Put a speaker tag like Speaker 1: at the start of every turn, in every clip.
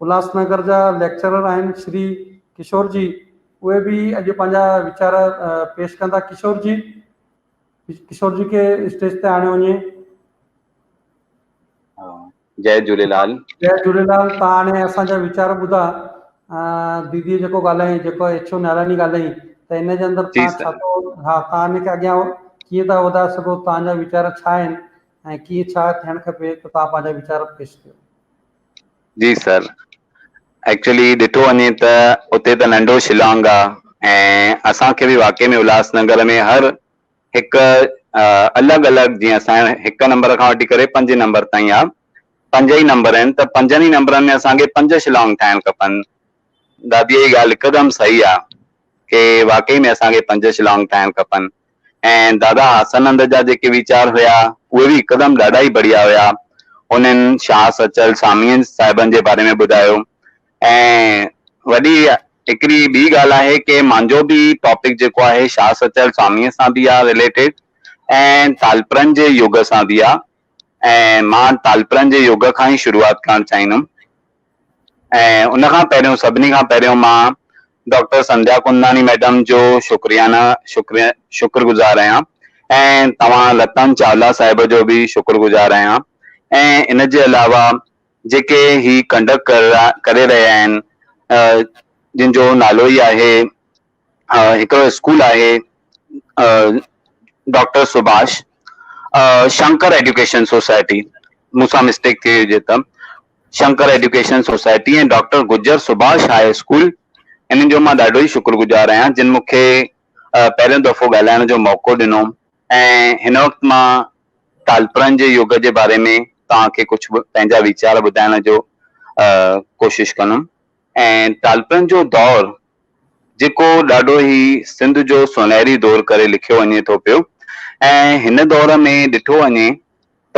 Speaker 1: الهاس نگر جا ليڪچرر آهن شري ڪشور جي اهي به اڄ پنهنجا ويچار پيش ڪندا ڪشور جي ڪشور جي کي اسٽيج تي آڻيو وڃي.
Speaker 2: جئي جهوليلال.
Speaker 1: جئي جهوليلال تان هاڻي اسان جا ويچار ٻڌا ديدي جيڪو ڳالهائين جيڪو ايڇ او نارائڻي ڳالهائين ته ان جي اندر تان ڇا ٿو ها تان ان کي اڳيان ڪيئن ٿا وڌائي سگهو تان جا ويچار ڇا آهن ۽ ڪيئن ڇا ٿيڻ کپي ته تان پنهنجا ويچار پيش ڪيو.
Speaker 2: جي سر ايڪچولي ڏٺو وڃي ته اتي ته ننڍو شلانگ آ ۽ اسان کي به واقعي ۾ الهاس نگر ۾ هر هڪ الڳ الڳ جيئن اسان هڪ نمبر کان وٺي ڪري پنج نمبر تائين آ پنج ئي نمبر آهن ته پنجن ئي نمبرن ۾ اسان کي پنج شلانگ ٺاهڻ کپن داديء جي ڳالهه هڪدم صحيح آ ڪي واقعي ۾ اسان کي پنج شلانگ ٺاهڻ کپن ۽ دادا آسانند جا جيڪي ويچار هيا اهي به هڪدم ڏاڍا ئي بڙيا هيا. هنن شاهه سچل ساميء صاحبن جي باري ۾ ٻڌايو ۽ وڏي هڪڙي ٻي ڳالهه آهي ڪي مانجو به ٽاپڪ جيڪو آهي شاهه سچل ساميء سان به آ رليٽيڊ ۽ ٽالپرن جي يگ سان به آ ۽ مان ٽالپرن جي يگ کان ئي شروعات ڪرڻ چاهيندم. ۽ ان کان پهريون سڀني کان پهريون مان ڊاڪٽر سنڌيا ڪنداڻي ميڊم جو شڪريانه شڪر شڪر گذار آهيان ۽ توهان رتن چاولا صاحب جو به شڪر گذار آهيان ۽ ان جي علاوه جيڪي هي ڪنڊڪٽ ڪري رهيا آهن جن جو نالو ئي آهي هڪڙو اسڪول آهي doctor Subhash Shankar education society مون سان مسٽيڪ ٿي هجي ته Shankar education society ۽ doctor Gujar Subhash high school انهن جو مان ڏاڍو ئي شڪر گذار آهيان جن مون کي پهريون دفعو ڳالهائڻ جو موقعو ڏنو ۽ هن وقت مان ٽالپرن جي يگ جي باري ۾ توهان کي ڪجهه پنهنجا ويچار ٻڌائڻ جو ڪوشش ڪندم ۽ ٽالپرن جو دور جيڪو ڏاڍو ئي سنڌ جو سونهري دور ڪري لکيو وڃي ٿو پيو ۽ هن دور ۾ ڏٺو وڃي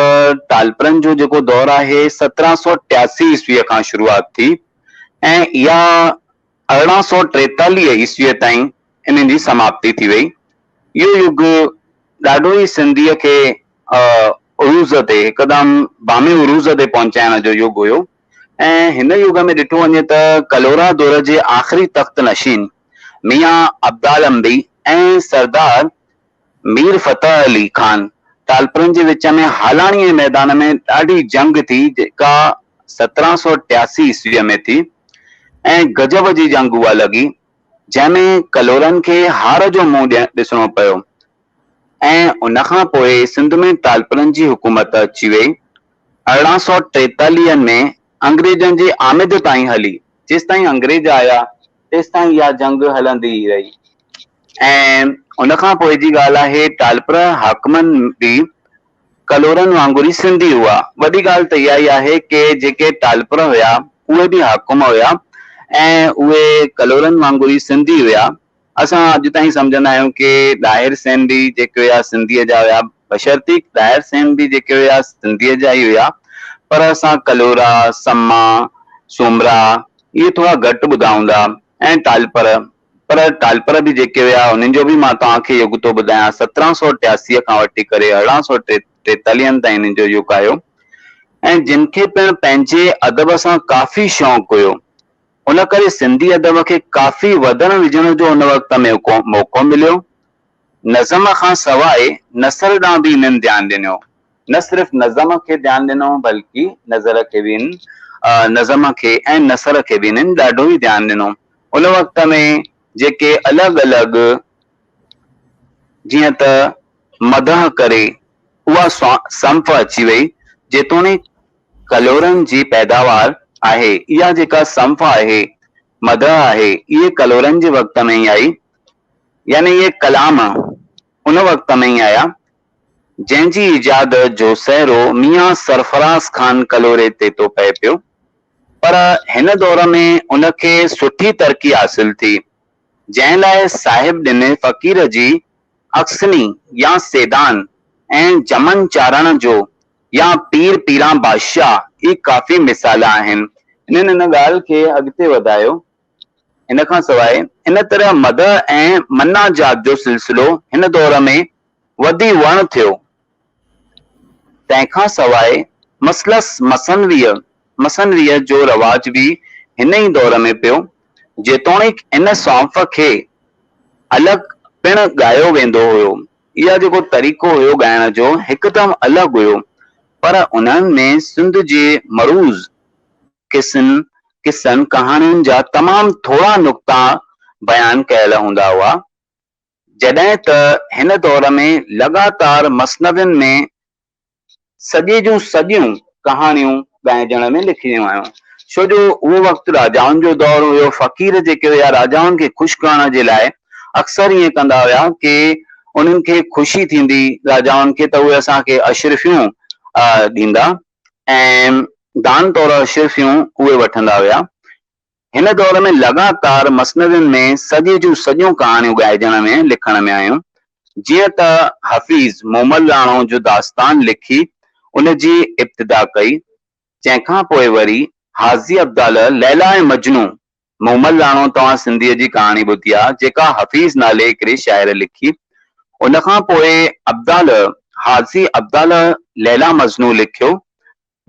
Speaker 2: ته ٽالپرن جو جيڪو دور آهي 1783 عيسويء کان شروعات ٿي ۽ اها 1843 عيسويء تائين انهن جي سماپتي ٿي وئي. اهو يگ ڏاڍو ئي سنڌيء کي عروج تي هڪدم بام عروج تي پهچائڻ جو يگ هيو. ۽ هن يگ ۾ ڏٺو وڃي ته ڪلهوڙا دور جي آخري تخت نشين ميان عبدالنبي ۽ سردار مير فتح علي خان ٽالپرن جي وچ ۾ هالاڻي جي ميدان ۾ ڏاڍي جنگ ٿي جيڪا 1783 عيسويء ۾ ٿي ۽ غضب جي جنگ اها لڳي جنهن ۾ ڪلهوڙن کي هار جو منهن ڏسڻو پيو ۽ ان کان پوء سنڌ ۾ ٽالپرن جي حڪومت اچي وئي. 1843 ۾ انگريزن جي آمد تائين هلي. جيستائين انگريز آيا، تيستائين اها جنگ هلندي ئي رهي ۽ ان کان پوء جي ڳالهه آهي ٽالپر حاڪمن به ڪلهوڙن وانگر ئي سنڌي هئا. وڏي ڳالهه ته اها ئي آهي ڪي جيڪي ٽالپر هيا، اهي به حاڪم هيا ۽ اهي ڪلهوڙن وانگر ئي سنڌي هيا. اسان اڄ تائين سمجهندا آهيون ڪي ڏاهر سين به جيڪي هيا سنڌيء جا هيا، بشرطيڪ ڏاهر سين به جيڪي هيا سنڌيء جا ئي هيا، پر اسان ڪلهوڙا، سما، سومرا اهي ٿورا گهٽ ٻڌا هوندا ۽ ٽالپر، پر ٽالپر به جيڪي هيا انهن جو به مان توهان کي يگ ٿو ٻڌايان 1783 کان وٺي ڪري 1843 تائين انهن جو يگ آيو ۽ جن کي پڻ پنهنجي ادب سان ڪافي شوق هيو. ان ڪري سنڌي ادب کي ڪافي وڌڻ ويجهڻ جو ان وقت ۾ موقعو مليو. نظم کان سواء نثر ڏانهن به انهن ڌيان ڏنو. نه صرف نظم کي ڌيان ڏنو بلڪه نظر کي به انهن نظم کي ۽ نثر کي به انهن ڏاڍو ئي ڌيان ڏنو. ان وقت ۾ جيڪي الڳ الڳ جيئن ته مدح ڪري اها صنف اچي وئي جيتوڻيڪ ڪلهوڙن جي پيداوار آهي. اها جيڪا صنف آهي، مدح آهي، اهي ڪلهوڙن جي وقت ۾ ئي آئي، يعني اهي ڪلام ان وقت ۾ ئي آيا، جنهن جي ايجاد جو سهرو ميان سرفراز خان ڪلهوڙي تي ٿو پئي پيو، پر هن دور ۾ ان کي سٺي ترقي حاصل ٿي، جنهن لاء صاحب ڏني فقير جي اڪسني يا سيدان ۽ جمن چارڻ جو يا پير پيران بادشاهه ئي ڪافي مثال آهن. انهن ان ڳالهه کي اڳتي وڌايو. ان کان سواء ان طرح مدح ۽ مناجات جو سلسلو هن دور ۾ وڌي وڻ ٿيو. تنهن کان سواء مثلث مثنويء، مثنويء، جو رواج به هن ئي دور ۾ پيو. جيتوڻيڪ ان صنف کي الڳ پڻ ڳايو ويندو هيو. اها جيڪو طريقو هيو ڳائڻ جو هڪدم الڳ هيو پر انهن ۾ سنڌ جي معروض قصن، قصن، ڪهاڻين جا تمام ٿورا نقطا بيان ڪيل هوندا هئا. جڏهن ته هن دور ۾ لڳاتار مثنوين ۾ سڄي جون سڄيون ڪهاڻيون ڳائجڻ ۾ لکجيون آيون. ڇو جو اهو وقت راجائن جو دور هيو، فقير جيڪي هيا راجائن کي خوش ڪرڻ جي لاء اڪثر ائين ڪندا هيا ڪي انهن کي خوشي ٿيندي راجائن کي ته اهي اسان کي اشرفيون ڏيندا ۽ دان طور اشرفيون اهي وٺندا هيا. هن دور ۾ لڳاتار مثنوين ۾ سڄي جون سڄيون ڪهاڻيون ڳائجڻ ۾ لکڻ ۾ آيون. جيئن ته حفيظ مومل راڻو جو داستان لکي ان جي ابتدا ڪئي، جنهن کان پوء وري حاجي عبدال ليليٰ ۽ مجنون، مومل راڻو توهان سنڌيء جي ڪهاڻي ٻڌي آ، جيڪا حفيظ نالي هڪڙي شاعر لکي. ان کان پوء عبدال حاجي عبدال ليليٰ مجنون لکيو،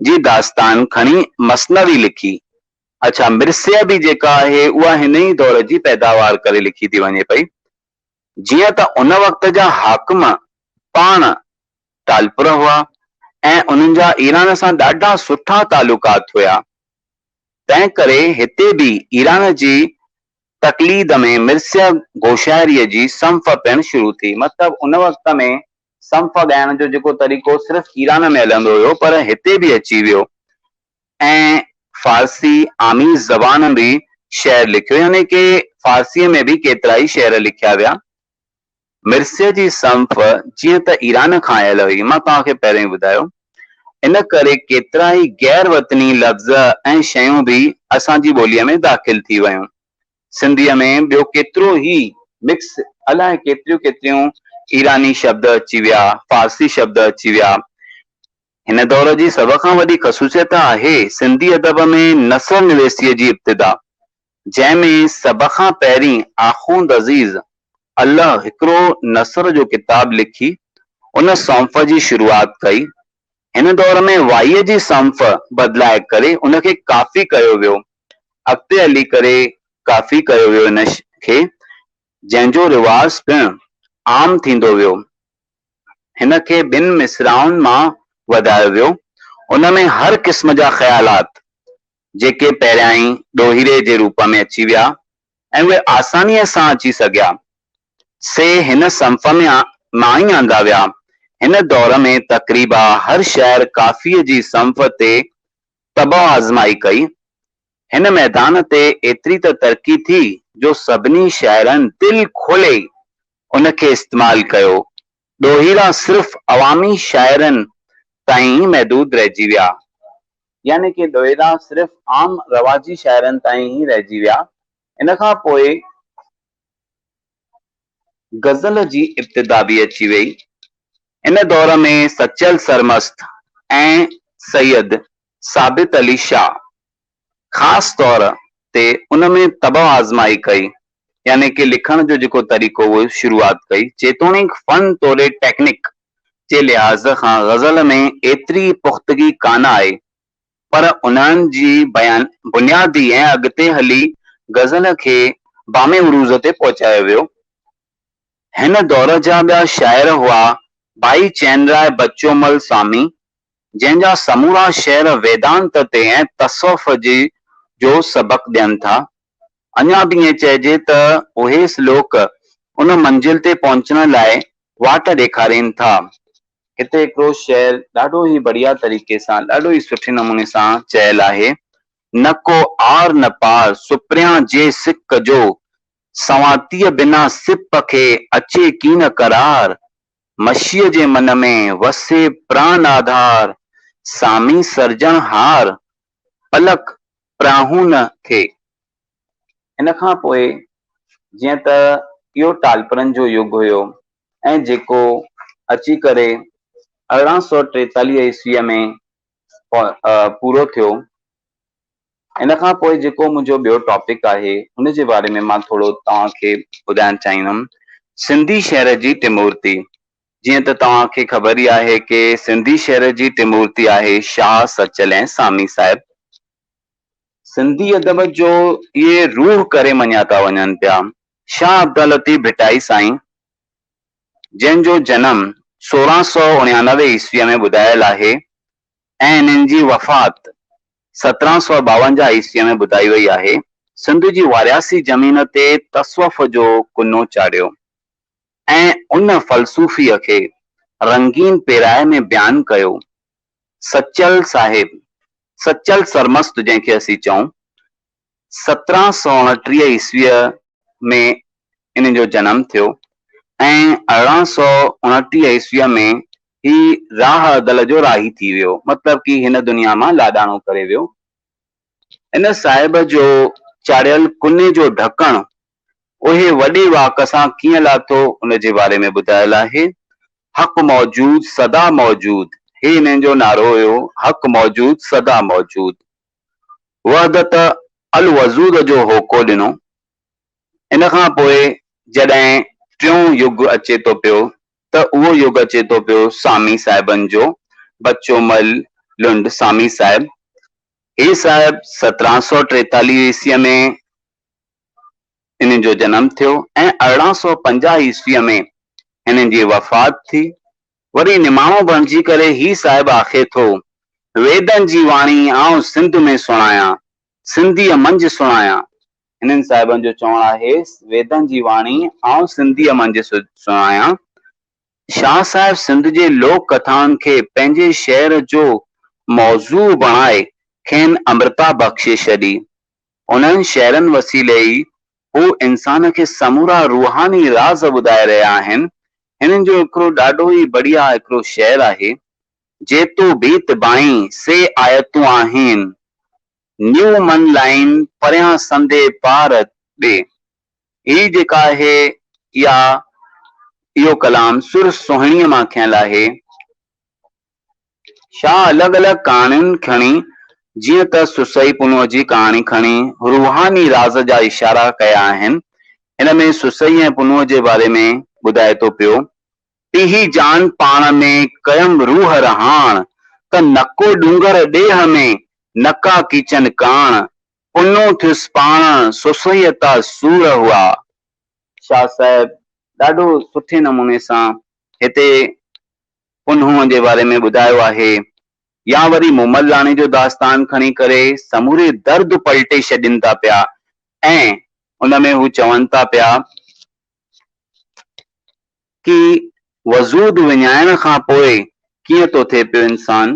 Speaker 2: جي داستان کڻي مثنوي لکي. اڇا مرثيه به جيڪا آهي اها هن ئي دور جي پيداوار ڪري لکي ٿي وڃي پئي. جيئن ته ان وقت جا حاڪم پاڻ ٽالپر هئا ۽ انهن جا ايران سان ڏاڍا سٺا تعلقات هيا، تنهن ڪري هتي به ايران جي تقليد ۾ مرثيه گوشاعريء جي صنف پڻ شروع ٿي. مطلب ان وقت ۾ صنف ڳائڻ جو جيڪو طريقو صرف ايران ۾ هلندو هيو پر هتي به اچي ويو. ۽ فارسي آميز زبان به شعر لکيو يعني ڪي فارسيء ۾ به ڪيترائي شعر لکيا ويا. مرثيه جي صنف جيئن ته ايران کان آيل هئي، مان توهان کي پهريون ئي ٻڌايو، ان ڪري ڪيترائي غير وطني لفظ ۽ شيون به اسان جي ٻوليء ۾ داخل ٿي ويون. سنڌيء ۾ ٻيو ڪيترو ئي مڪس الائي ڪيتريون ڪيتريون ايراني شبد اچي ويا، فارسي شبد اچي ويا. هن دور جي سڀ کان وڏي خصوصيت آهي سنڌي ادب ۾ نثر نويسيء جي ابتدا، جنهن ۾ سڀ کان پهرين آخوند عزيز الله هڪڙو نثر جو ڪتاب لکي ان صنف جي شروعات ڪئي. هن دور ۾ وائيء جي صنف بدلائي ڪري ان کي ڪافي ڪيو ويو. اڳتي هلي ڪري ڪافي ڪيو ويو ان کي، جنهن جو رواج پڻ عام ٿيندو ويو. هن کي ٻن مصراعن مان وڌايو ويو. ان ۾ هر قسم جا خيالات، جيڪي پهريائين ڏوهيري جي روپ ۾ اچي ويا ۽ اهي آسانيء سان اچي سگهيا، سي هن صنف ۾ مان ئي آندا ويا. هن دور ۾ تقريبا هر شاعر ڪافيء جي صنف تي طبع آزمائي ڪئي. هن ميدان تي ايتري ته ترقي ٿي جو سڀني شاعرن دل کولي ان کي استعمال ڪيو. ڏوهيڙا صرف عوامي شاعرن تائين ئي محدود رهجي ويا. يعني ڪي ڏوهيڙا صرف عام رواجي شاعرن تائين ئي رهجي ويا. ان کان پوء غزل جي ابتدا به اچي وئي. ان دور ۾ سچل سرمست ۽ سيد ثابت علي شاهه خاص طور تي ان ۾ طبع آزمائي ڪئي، يعني ڪي لکڻ جو جيڪو طريقو اهو شروعات ڪئي، جيتوڻيڪ فن توڙي ٽيڪنڪ جي لحاظ کان غزل ۾ ايتري پختگي ڪانه آئي، پر انهن جي بيان بنيادي ۽ اڳتي هلي غزل کي بام عروج تي پهچايو ويو. هن دور جا ٻيا شاعر هئا ڀائي چينراء بچومل سامي، جنهن جا سمورا شعر ويدانت تي ۽ تصوف جي جو سبق ڏين ٿا. اڃا به ائين چئجي ته اهي سلوڪ ان منزل تي پهچڻ لاء واٽ ڏيکارين ٿا. هتي هڪڙو شعر ڏاڍو ئي بڙيا طريقي سان ڏاڍو ئي سٺي نموني سان چيل آهي، نه ڪو آر نه پار سپريان جي سڪ جو، سنواتيء بنا سپ کي اچي ڪين قرار، مشيء جي من ۾ وسي پران آڌار، سامي سرجڻهار، پلڪ پراهون نه ٿئي. ان کان پوء جيئن ته اهو ٽالپرن جو يگ هيو ۽ جيڪو اچي ڪري 1843 عيسويء ۾ پورو ٿيو. ان کان پوء جيڪو منهنجو ٻيو ٽاپڪ آهي ان جي باري ۾ مان ٿورو توهان کي ٻڌائڻ چاهيندم. سنڌي شعر جي ٽمورتي، جيئن ته توهان کي خبر ئي آهي ڪي سنڌي شعر جي ٽمورتي آهي شاهه، سچل ۽ سامي صاحب. سنڌي ادب جو اهي روح ڪري مڃيا ٿا وڃن پيا. شاهه عبداللطيف ڀٽائي سائين جنهن جو جنم 1689 عيسويء ۾ ٻڌايل آهي ۽ انهن جي وفات 1752 عيسويء ۾ ٻڌائي وئي آهي، سنڌ جي وارياسي زمين تي تصوف جو ڪنو چاڙهيو ۽ ان فلسوفيء کي رنگين پيرائي ۾ بيان ڪيو. سچل صاحب، سچل سرمست جنهن کي اسين چئون، 1729 عيسويء ۾ ان جو جنم ٿيو ۽ 1829 عيسويء ۾ هي راهه عدل جو راهي ٿي ويو، مطلب ڪي هن دنيا مان لاڏاڻو ڪري ويو. ان صاحب جو چاڙهيل ڪني جو ڍڪڻ اهي وڏي واڪ سان ڪيئن لاٿو ان جي باري ۾ ٻڌايل آهي. حق موجود سدا موجود هي انهن جو نعرو هيو حق موجود سدا موجود. وحدت الوجود جو هوڪو ڏنو. ان کان پوء جڏهن ٽيون يگ اچي ٿو پيو ته اهو يگ اچي ٿو پيو سامي صاحبن جو، بچو مل لنڊ سامي صاحب. هي صاحب 1743 عيسويء ۾ انهن جو جنم ٿيو ۽ 1850 عيسويء ۾ هنن جي وفات ٿي. وري نماڻو بڻجي ڪري هي صاحب آکي ٿو، ويدن جي واڻي آئون سنڌ ۾ سڻايان، سنڌيء منجهه سڻايان. هنن صاحبن جو چوڻ آهي، ويدن جي واڻي آئون سنڌيء منجهه سڻايان. شاهه صاحب سنڌ جي لوڪ ڪٿائن کي پنهنجي شعر جو موضوع بڻائي کين امرتا بخشي ڇڏي. انهن شعرن وسيلي ئي هو انسان کي سمورا روحاني راز ٻڌائي رهيا آهن. هنن جو هڪڙو ڏاڍو ئي بڙيا هڪڙو شعر آهي، جيتو بيت بائين، سي آيتون آهين، نيو من لائين، پريان سندي پار ڏي. هي جيڪا آهي اها اهو ڪلام سر سهڻيء مان کنيل آهي. شاهه الڳ الڳ ڪهاڻين کڻي، جيئن ته سسئي پنهونء جي ڪهاڻي کڻي روحاني راز جا اشارا ڪيا آهن. هن ۾ سسئي ۽ پنهونء جي باري ۾ ٻڌائي ٿو پيو. پيهي جان پاڻ ۾ ڪيم روح رهاڻ، ته نڪو ڏونگر ڏيهه ۾، نڪا ڪيچن ڪاڻ. پنهون ٿيس پاڻ، سسئيء تا سور هئا. شاهه صاحب ڏاڍو سٺي نموني سان هتي پنهونء جي باري ۾ ٻڌايو آهي يا وري مومل راڻي جو داستان کڻي ڪري سموري درد پلٽي ڇڏين ٿا پيا ۽ ان ۾ هو چون ٿا پيا ڪي وجود وڃائڻ کان پوء ڪيئن ٿو ٿئي پيو انسان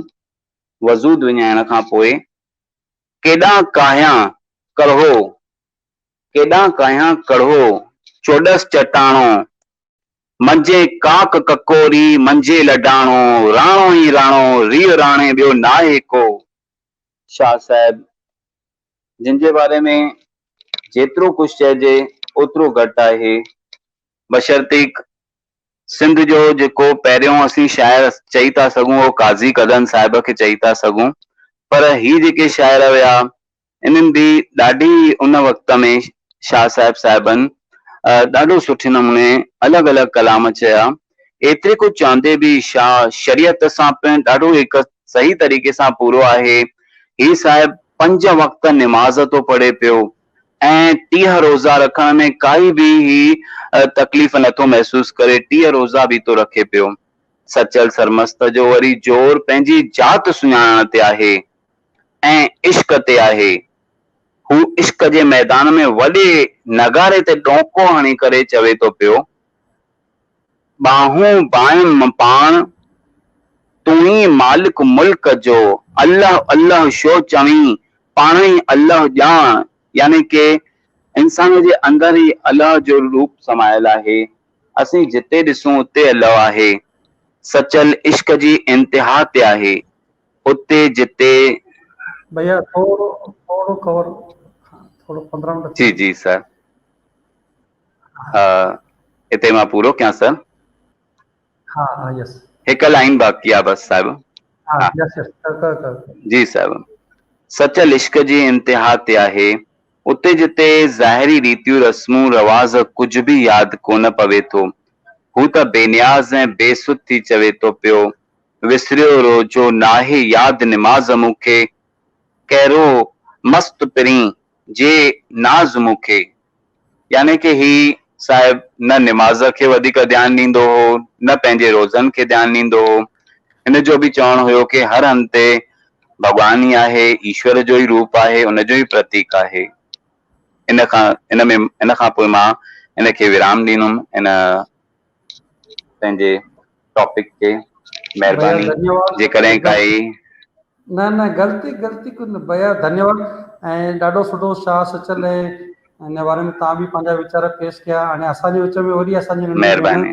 Speaker 2: وجود وڃائڻ کان پوء ڪيڏانهن ڪاهيان ڪڙهو ڪيڏانهن ڪاهيان ڪڙهو چوڏس چٽاڻو منجهين ڪاڪ ڪڪوري، منجهي لڊاڻو، راڻو ئي راڻو، ريء راڻي ٻيو ناهي ڪو. شاهه صاحب جن جي باري ۾ جيترو ڪجهه چئجي اوترو گهٽ آهي. بشرطيڪ سنڌ جو جيڪو پهريون اسين شاعر چئي ٿا سگهون اهو قاضي قدن صاحب کي چئي ٿا سگهون پر هي جيڪي شاعر هيا انهن به ڏاڍي ان وقت ۾ شاهه صاحب صاحبن ڏاڍو سٺي نموني الڳ الڳ ڪلام چيا. ايتري ڪجهه چوندي به شاهه شريعت سان پڻ ڏاڍو هڪ صحيح طريقي سان پورو آهي. هي صاحب پنج وقت نماز ٿو پڙهي پيو ۽ 30 روزا رکڻ ۾ ڪائي به هي تڪليف نٿو محسوس ڪري 30 روزا به ٿو رکي پيو. سچل سرمست جو وري زور پنهنجي ذات سڃاڻڻ تي آهي. ۽ عشق تي آهي. هو عشق جي ميدان ۾ وڏي نغاري تي ڏونڪو هڻي ڪري چوي ٿو پيو، ٻانهون بانئم پاڻ، تون ئي مالڪ ملڪ جو، الله الله شو چوين، پاڻهئي الله ڄاڻ يعني ڪه انسان جي اندر ئي الله جو روپ سمايل آهي. اسين جتي ڏسون اتي الله آهي. سچل عشق جي انتها تي آهي. اتي جتي.
Speaker 1: ڀيا ٿورو ٿورو ڪور ٿورو 15 منٽ
Speaker 2: جي جي سر اتي مان پورو ڪيان سر.
Speaker 1: ها ها يس.
Speaker 2: هڪ لائن باقي آ بس صاحب.
Speaker 1: ها يس يس ڪر ڪر ڪر.
Speaker 2: جي صاحب سچل عشق جي انتها تي آهي اتي جتي ظاهري ريتيون رسمون رواز ڪجهه به ياد ڪونه پوي ٿو هو ته بي نياز ۽ بي سڌ ٿي چوي ٿو پيو وسريو روزو ناهي ياد نماز مون کي ڪهڙو مست پرين جي ناز مون کي. يعني ڪه هي صاحب نه نماز کي وڌيڪ ڌيان ڏيندو هو نه پنهنجي روزن کي ڌيان ڏيندو هو. هن جو به چوڻ هيو ڪه هر هنڌ تي ڀڳوان ئي آهي، ايشور جو ئي روپ آهي، ان جو ئي پرتيڪ آهي. ان کان ان ۾ ان کان پوء مان ان کي ورام ڏيندم ان پنهنجي ٽاپڪ کي.
Speaker 1: ڀيا
Speaker 2: مهرباني
Speaker 1: ڌنيواد
Speaker 2: جيڪڏهن ڪائي.
Speaker 1: نه نه غلطي غلطي ڪجهه نه ڀيا ڌنيواد ۽ ڏاڍو سٺو شاهه سچل ۽ ان باري ۾ توهان به پنهنجا ويچار پيش ڪيا هاڻي اسان جي وچ ۾ وري اسان جي ننڍي ڀيڻ
Speaker 2: مهرباني.